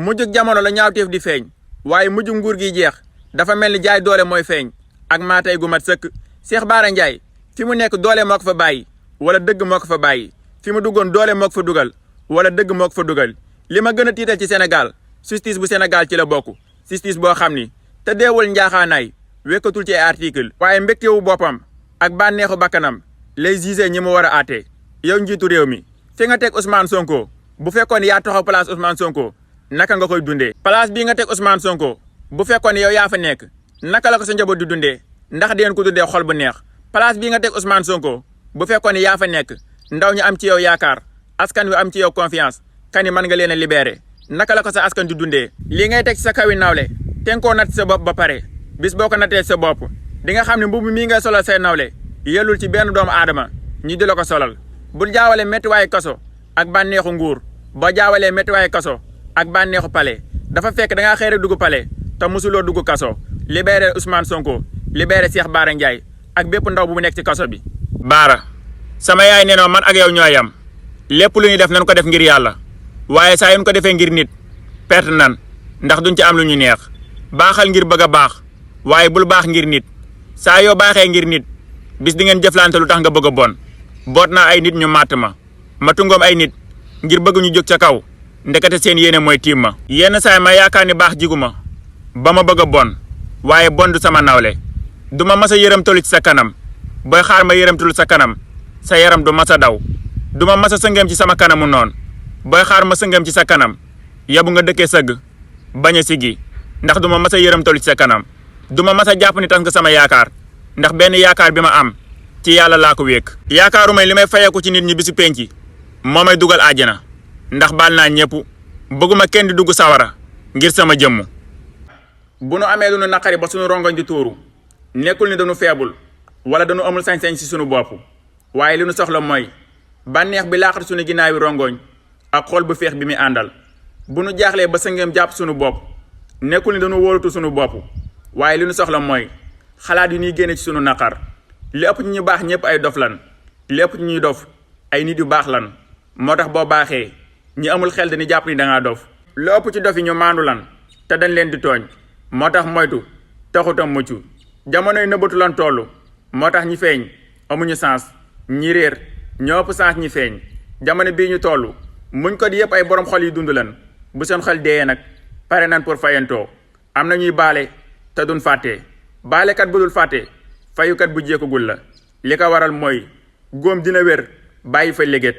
mujjug jamono la ñaawteef di feeñ waaye mujjug nguur gi jeex dafa mel ni jaay doole mooy feeñ ak maatay gu mat sëkk. Cheikh Bara Ndiaye fi mu nekk doole moo ko fa bàyyi wala dëgg moo ko fa bàyyi fi mu duggoon doole moo ko fa dugal wala dëgg moo ko fa dugal. li ma gën a tiital ci Sénégal justice bu Sénégal ci la bokk justice boo xam ni te deewul njaaxaanaay wekkatul ci ay article waaye mbégtewu boppam ak bànneexu bakkanam lay gisé ñi mu war a àtte. yow njiitu réew mi fi nga teg Ousmane Sonko bu fekkoon yaa taxaw place Ousmane Sonko naka nga koy dundee. place bii nga teg Ousmane Sonko bu fekkoon yow yaa fa nekk naka la ko sa njaboot di dundee ndax deen ko dundee xol bu neex. place bii nga teg Ousmane Sonko bu fekkoon yaa fa nekk ndaw ñu am ci yow yaakaar askan wi am ci yow confiance kani mën nga leen a libéré naka la ko sa askan di dundee. lii ngay teg sa kawi nawle tenkoo natt sa bopp ba pare bis boo ko nattee sa bopp di nga xam ne mbubb mii ngay solal say nawle yellul ci benn doomu aadama ñi di la ko solal. bul jaawale méttiwaayu kaso ak bànneexu nguur boo jaawalee méttiwaayu kaso ak bànneexu pale dafa fekk da ngaa xëy rek dugg pale te mosuloo dugg kaso. libéré Ousmane Sonko libéré Cheikh Bara Ndiaye ak bépp ndaw bu mu nekk ci kaso bi. Bara sama yaay nee na man ak yow ñooy yam lépp lu ñuy def nañ ko def ngir yàlla waaye saa yu ko defee ngir nit perte nan ndax duñ ci am lu ñu neex. baaxal ngir bëgg a baax waaye bul baax ngir nit saa yoo baaxee ngir nit bis di ngeen jëflante lu tax nga bëgg a bon. boot naa ay nit ñu màtt ma tungoom ay nit ngir bëgg ñu jóg ca kaw ndekete seen yéene mooy tiim ma. yenn saay ma yaakaar ni baax jigu ma ba ma bëgg a bon waaye bon du sama nawle du ma mas a yërëmtalu ci sa kanam booy xaar ma yërëmtalu sa kanam sa yaram du mas a daw du ma mas a sëngeem ci sama kanamu noonu booy xaar ma sëngeem ci sa kanam yabu nga dëkkee sëgg bañ a sigi ndax du ma mas a yërëmtalu ci sa kanam du ma mas a jàpp ni tas nga sama yaakaar ndax benn yaakaar bi ma am ci yàlla laa ko wékk. yaakaaru may li may fayeeku ci nit ñi bisu penc moo may dugal àjjana ndax baal naa ñëpp bëgguma kenn di dugg sawara ngir sama jëmm. bu nu amee lu nu naqari ba sunu rongoñ di tuuru nekkul ni dañu feebul wala dañu amul sañ-sañ ci sunu bopp waaye li nu soxla mooy bànneex bi laaxatu sunu ginnaawi rongoñ ak xol bu feex bi muy àndal. bu nu jaaxlee ba sëngeem jàpp sunu bopp nekkul ni dañu wóolatu sunu bopp waaye li nu soxla mooy xalaat yu ñuy génne ci sunu naqar. li ëpp ñu baax ñëpp ay dof lan li ëpp ñuy dof ay nit yu baax lan moo tax boo baaxee ñi amul xel dañuy jàpp ni dangaa dof. lu ëpp ci dof yi ñu maandu lan te dañ leen di tooñ moo tax moytu taxutam mucc. jamonoy nëbbatu lan toll moo tax ñi feeñ amuñu sens ñi réer ñoo ëpp sens ñi feeñ. jamono bii ñu toll muñ ko di yëpp ay borom xol yi dund lan bu seen xol deeyee nag pare nan pour fayantoo. am na ñuy baale te duñ fàtte baalekat bu dul fàtte fayukat bu jékkagul la li ko waral mooy góom dina wér bàyyi fa léget.